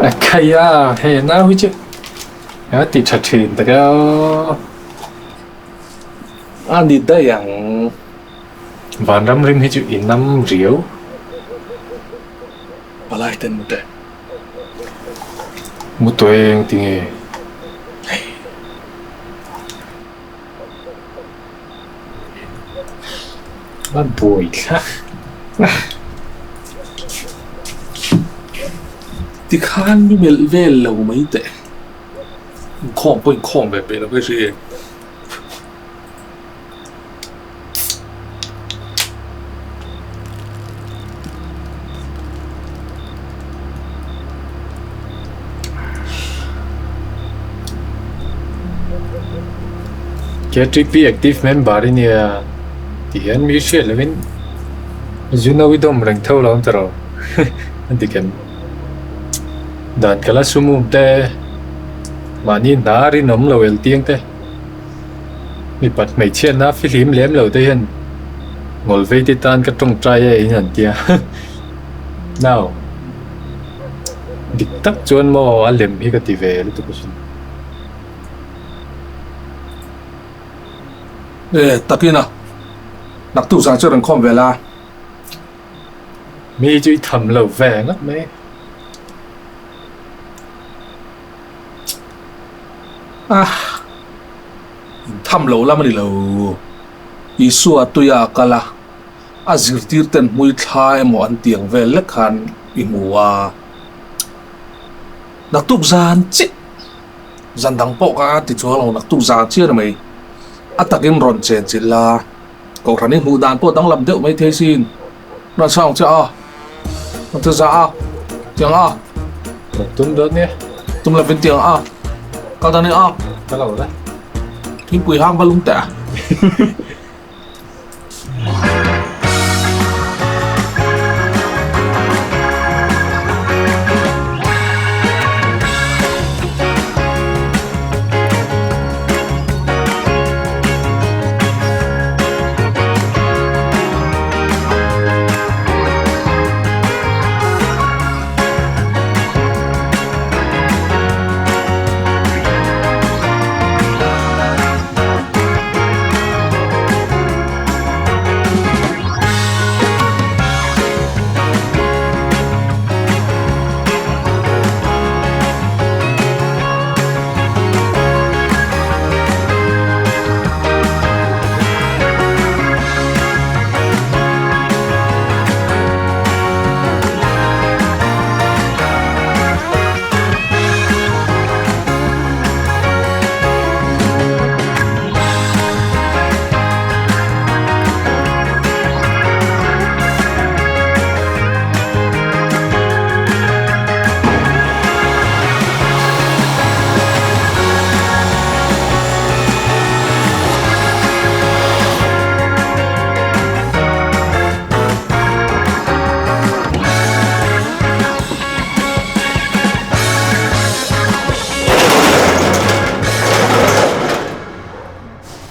A khai a, hei nau hi chu a ti tha thin tak a. A ni daih ang. Vanram rim hi chu i nam riau. Palai ten mu teh. Mu tawh eng ti nge? Hei. A buai thla. Tikhan mi melh vel lo mai teh. Inkhawm pawh inkhawm ve peih lo ka hria. KTP active member i nia ti hian mi hriat lovin Juno i dawm reng tho lo ang tawh rawh a ti kem. Dan ka la sumum te mahni hna rinawm lo el tiang te. Mipat hmeichhiatna fihlim lem lo te hian ngawlvei te tan ka tawngtai e in han tia. Nau, dik tak chuan maw a lem hi ka ti ve lutuk asin. E, takina, naktuk zan chu rawn khawm ve la. Mi chu i tham lo ve ngawt mai. Ah, intham lo lam a ni lo. Isua tuia a kal a, a zirtirten hmui thla emaw an tiang vel lek khan i hmu a. Naktuk zan chiah, zan dang pawh ka ti chuang lo, naktuk zan chiah a ni mai. A takin rawn chen chilh la, kohhran i hmuh dan pawh danglam deuh mai thei sin. Rawn chhang chiah a, rawn ti zah a, tiang a. Rawn tum dawn nia. Tum lovin tiang a, kal dan i a. Ka lo la. Thingpui hang va lung teh a.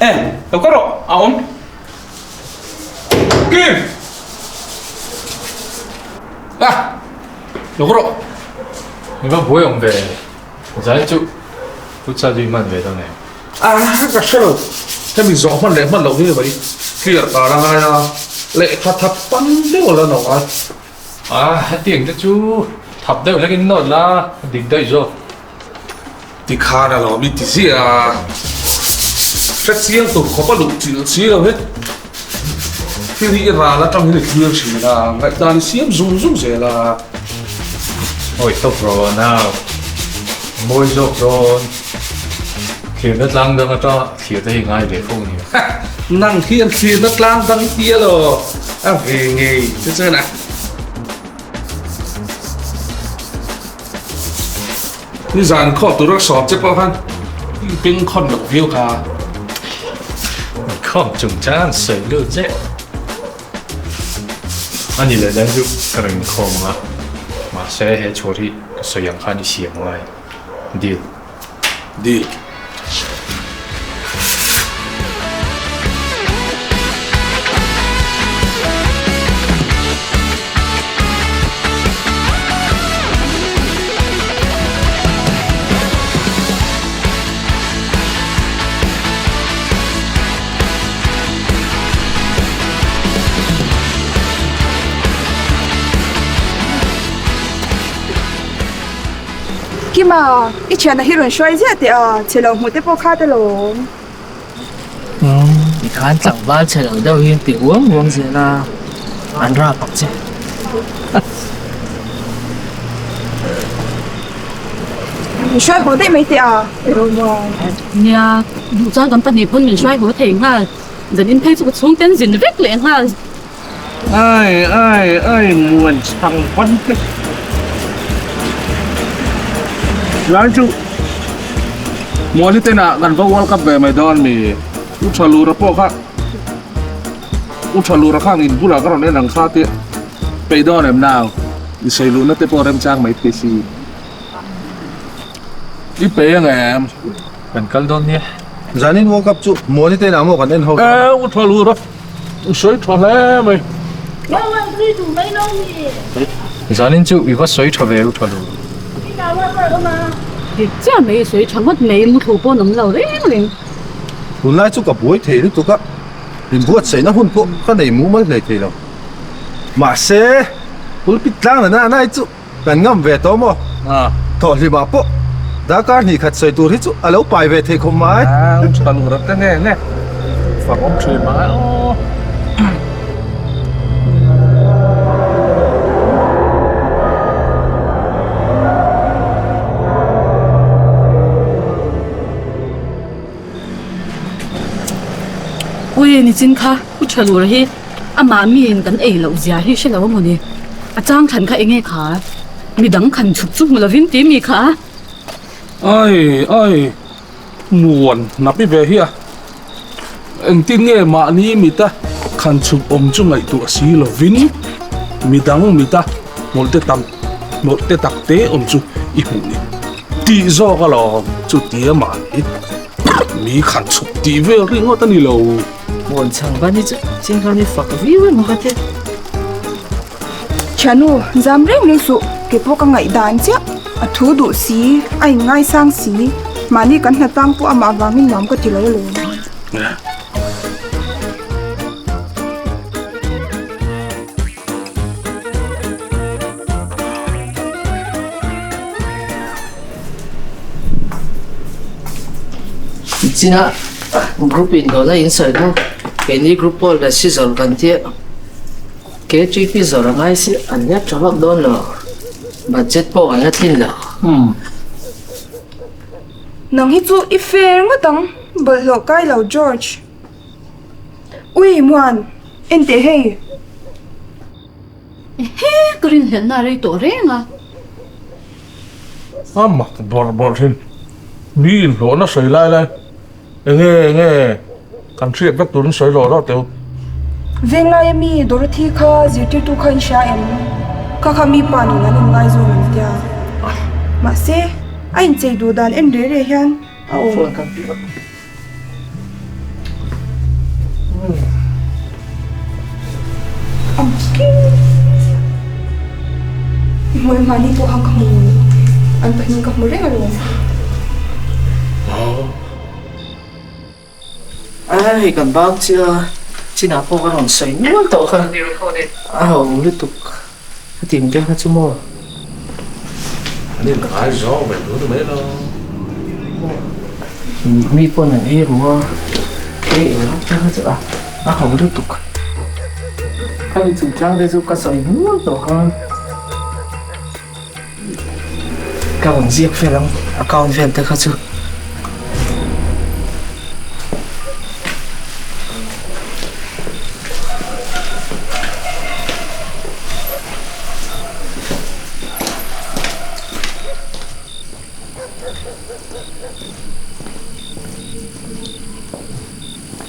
E, lo ka rawh, a awm. Kim! Ah, lo ka rawh. Mi va buai awm ve, zai chu futsal chu i hman ve dawn em? Ah, ka hre lo. Hemi zawh hman leh hman loh hi mai clear kar a ngai a, lehkha thap pan deuh a la no ngai. Ah, hetiang te chu thap deuh hlekin nawt la, dik daih zawk. Tikhan a lo mi ti ziah a, hre chiang tur khawp a luh chilh si lo hi. Thil hi i ral atang hian i thlir thin a, ngaihdan i siam zung zung zel a. Awi tawp rawh nau, mawi zawk dawn. Thlirna tlang dang atanga thlir te hi ngai ve fo nia. Nang hian thlirna tlang dang i ti elaw? A ve ngei che chuan a. Nizan khaw tur a sawm che pawh khan i peng khawn loh viau kha. Khawm chungchang sawi lut zeh. A ni leh dan chu ka rawn inkhawm ang a, mahse he chhuar hi ka sawi ang khan i siam ngai. Deal. Deal. Kima, i thiana hi rawn hruai ziah teh a, chhe lo hmuh te pawh kha te lawm. Tikhan tlangval chhe lo deuh hi an ti uang uang zel a, an rap ang che. Min hruai haw daih mai teh a, Romuan. Nia, duh chuan kan pahnih pawn min hruai haw thei nghal. Zan in phei chu ka chhungten zin vek leh nghal. Ai ai ai muan chhang ban te Lai chu Muani te nah kan va World Cup ve mai dawn mi U tha lura pawh kha U tha lura khang in bulah ka rawn en ang kha te peih dawn em nau i sawi luhna te pawh remchang mai thei si I peih ang em? Kan kal dawn nia. Zanin World Cup chu Muani te inah maw kan en ho dawn a? E, u tha lura. U sawi tha hle mai. Zanin chu i va sawi tha ve u tha lur. Dik chiah mai i sawi tha ngawt mai, muthlu pawh an awm lo reng reng. Tunlai chu ka buai thei lutuk a, inbuatsaihna hun pawh ka nei mumal hlei thei lo. Mahse, pulpit tlang na na hi chu Kan ngam ve tawh maw? Thawhhlimah pawh darkar hnih khat sawi tur hi chu a lo pai ve thei khawp mai. Tha luh rat te nge nge fak awm thin mai aw. Ui nichin kha u tha lur hi amah miin kan ei loh zia hi hre lo a mawni. A chang thlan kha enge kha midang khan chhuk chu hmu lovin tih mi kha. Ai ai muan hnap i ve hi a engtin nge mahni mita khan chhuk awm chu ngaihtuah si lovin midang mita hmawlhte tam hmawlhte tak te awm chu i hmuh ni tih zawk alawm chutia mahni mi khan chhuk tih vel ringawt a ni lo. Muan chhang ban hi chu ching khan i fak viau emaw ka ti. Thiannu, zam reng reng suh, kei pawh ka ngaih dan chiah. A thu duh si, a in ngaisang si, mahni kan hna tang pawh amah vangin nuam ka ti lo alawm. China group in dawla in sawi kha keini group pawh leh scissor kan tia K_T_P zawr a ngai si an la tha vak dawn lo budget pawh an la tlin lo. Nang hi chu i fair ngawt ang bawlhhlawh kai lo George. Ui Muan en teh hei. Ehe ka rinhlelhna a rei tawh reng a. A mak bawrh bawrh thin. Mi inhlawhna sawi lai lai enge enge kan hriat vek turin sawi lawh lawh teu. Venglai ami Dorothy kha zirtirtu kha in hria em? Kha kha mi pa nen an inngaizawm an tia. Mahse a inchei duh dan en reh reh hian a awm. Hmui mahni pawh khan ka hmu an pahnih ka hmu reng alawm. A hei kan bang chiah a chinah pawh ka rawn sawi nual tawh kha a ho lutuk a ti ang te kha chu maw. An inngai zawk ve tur mai lo. Mi pawn an ei ru a, hei eng te kha chu a a ho lutuk. Khami chungchang te chu ka sawi nual tawh kha. Ka rawn ziak fel ang account vel te kha chu.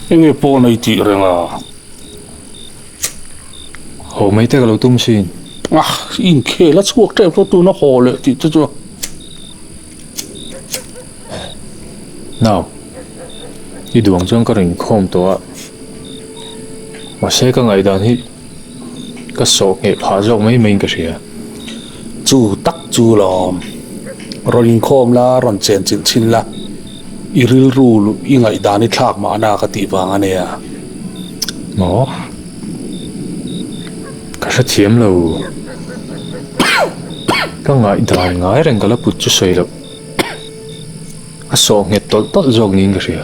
Enge pawn a i tih reng a? Haw mai te ka lo tum sin. Ah, i inkhel a chhuak tep tawh tuna haw leh tih te chu. Nau, i duang chuan ka rawn inkhawm tawh a. Mahse ka ngaihdan hi ka sawh ngheh phah zawk mai maiin ka hria. Chu tak chu lawm. Rawn inkhawm la, rawn chen chilh chhin la. I rilru i ngaihdan i thlak mahna ka tih vang a nia. Maw? Ka hrethiam lo. Ka ngaihdan ngai reng ka la put chu sawi loh. A sawh nghet tawlh tawlh zawk niin ka hria.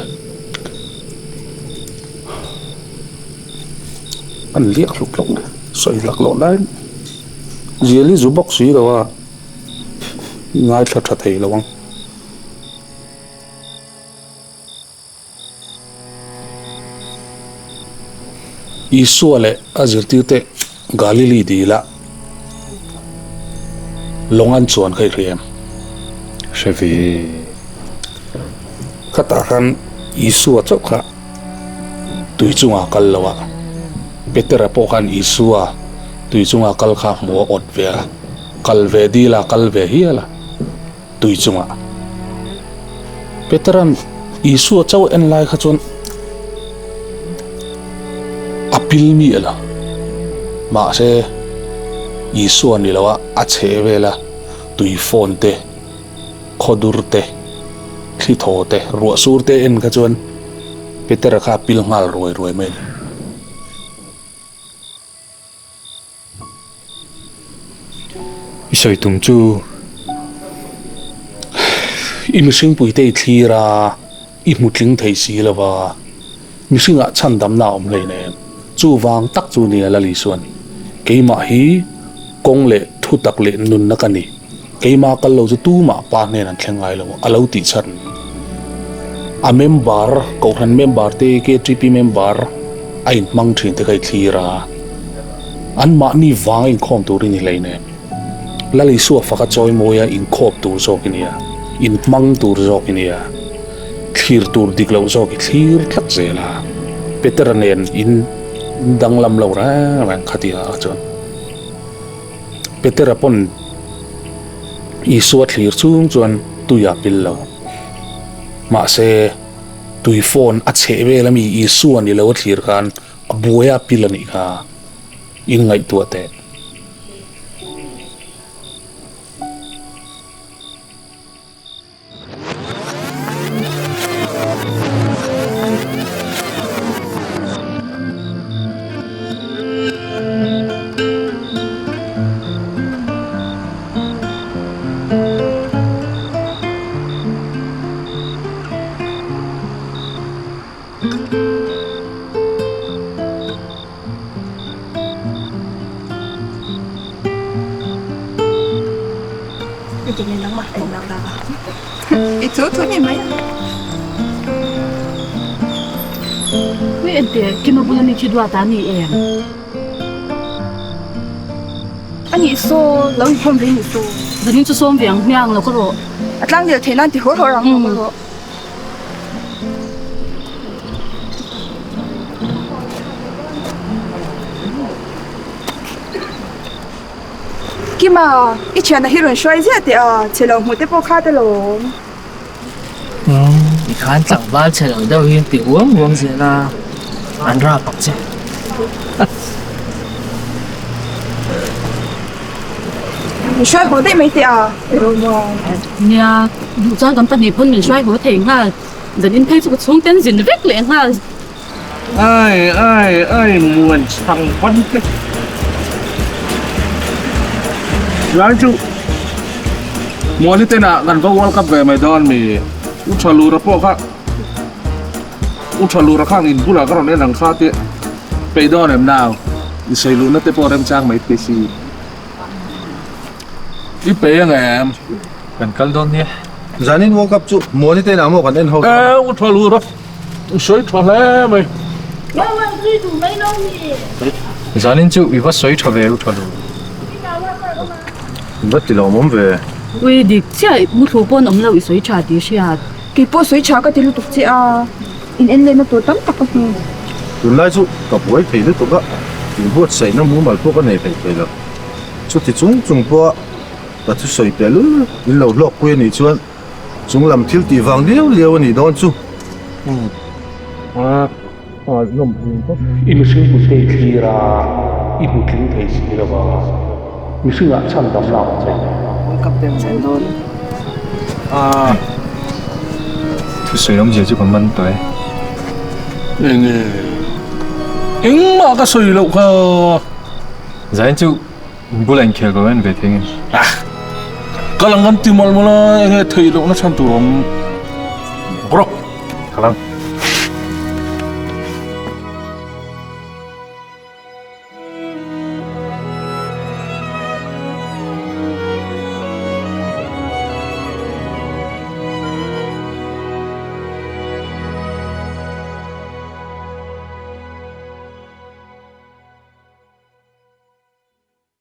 An liak hluk hluk sawi lak loh laiin zial hi zu bawk si lo a, ngaithla tha thei lo ang. Isua leh a zirtirte Galili dila lawng an chuan kha i hria em? Hre ve. Khatah khan Isua chauh kha tui chungah kal lo a, Petera pawh khan Isua tui chunga kal kha hmu a awt ve a, kal ve dila kal ve hial a. Tui chungah Petera'n Isua chauh en lai kha chuan a pil miah lo. Mahse, Isua ni loa a chhe vela tui fawn te, khawdur te, thli thaw te, ruah sur te en kha chuan Petera kha a pil nghal ruai ruai mai a ni. I sawi tum chu i mihring puite i thlir a, i hmu tling thei si lo va, mihringah chhandamna a awm hlei nen. Chuvang tak chu nia Lali chuan, Keimah hi kawng leh thutak leh nunna ka ni, keimah kal lo chu tumah pa hnen an thleng ngai lo a lo tih chhan. A member, Kohhran member te, KTP member a inhmang thin te kha i thlir a. Anmahni vanga inkhawm turin i hlei nen. Lal Isua faka chawi mawia inkhawp tur zawk i nia, inhmang tur zawk i nia, thlir tur dik loh zawk i thlir tlat zel a. Petera nen in danglam lo reng reng khatia ah chuan Petera pawn Isua thlir chung chuan tui a pil lo. Mahse, tui phone a chheh vel ami Isua ni lo a thlir khan A buai a pil a nih kha in ngaihtuah teh. I chu thu ni mai a. Ui ente, Kima bula mi khi duat a ni em? A nih saw, lo inkhawm ve ni saw. Zanin chu sawm ve ang hmiang lo ka rawh. A tlang del theih nan ti hawr hawr ang lo ka rawh. Kima, i thiana hi rawn hruai ziah teh a, chhe lo hmuh te pawh kha te lawm. I khan tlangval chhe lo deuh hi an ti uang uang zel a, an rap ang che. Min hruai haw daih mai teh a, Romuan. Nia, duh chuan kan pahnih pawn min hruai haw thei nghal. Zan in phei chu ka chhung ten zin vek leh nghal. Ai ai ai muan chhang van te. Lai chu Muani te nah kan va World Cup ve mai dawn mi U tha lura pawh kha U tha lura khang in bulah ka rawn en ang kha tih peih dawn em nau i sawi luhna te pawh remchang mai thei si. I pe ang em? Kan kal dawn nia. Zanin World Cup chu Muani te inah maw kan en ho dawn a? E, u tha lut a, u sawi tha hle mai. Zanin chu i va sawi tha ve u tha lut. I va ti lawmawm ve. Ui dik chiah muthlu pawn awm lo i sawi tha tih hriat. Keipawh sawi tha ka ti lutuk che a, in en lehna tur tam tak ka hmu. Tunlai chu ka buai thei lutuk a, inbuatsaihna mumal pawh ka nei thei thei lo. Chuti chung chung pawha ka thusawi teh lul in lo hlawkpui a nih chuan chung lam thil tih vang liau liau a nih dawn chu. I mihring hmu thei thlir a, i hmu tling thei si lo va, mihringah chhan dam lak ang che. Thusawi awmzia chu ka man tawh e. Enge? Engmah ka sawi loh kha. Zain chu bula inkhel ka en ve thei nge? Ah! Kal ang kan ti mawlh mawlh a, enge theih lohna chhan tur awm rawh.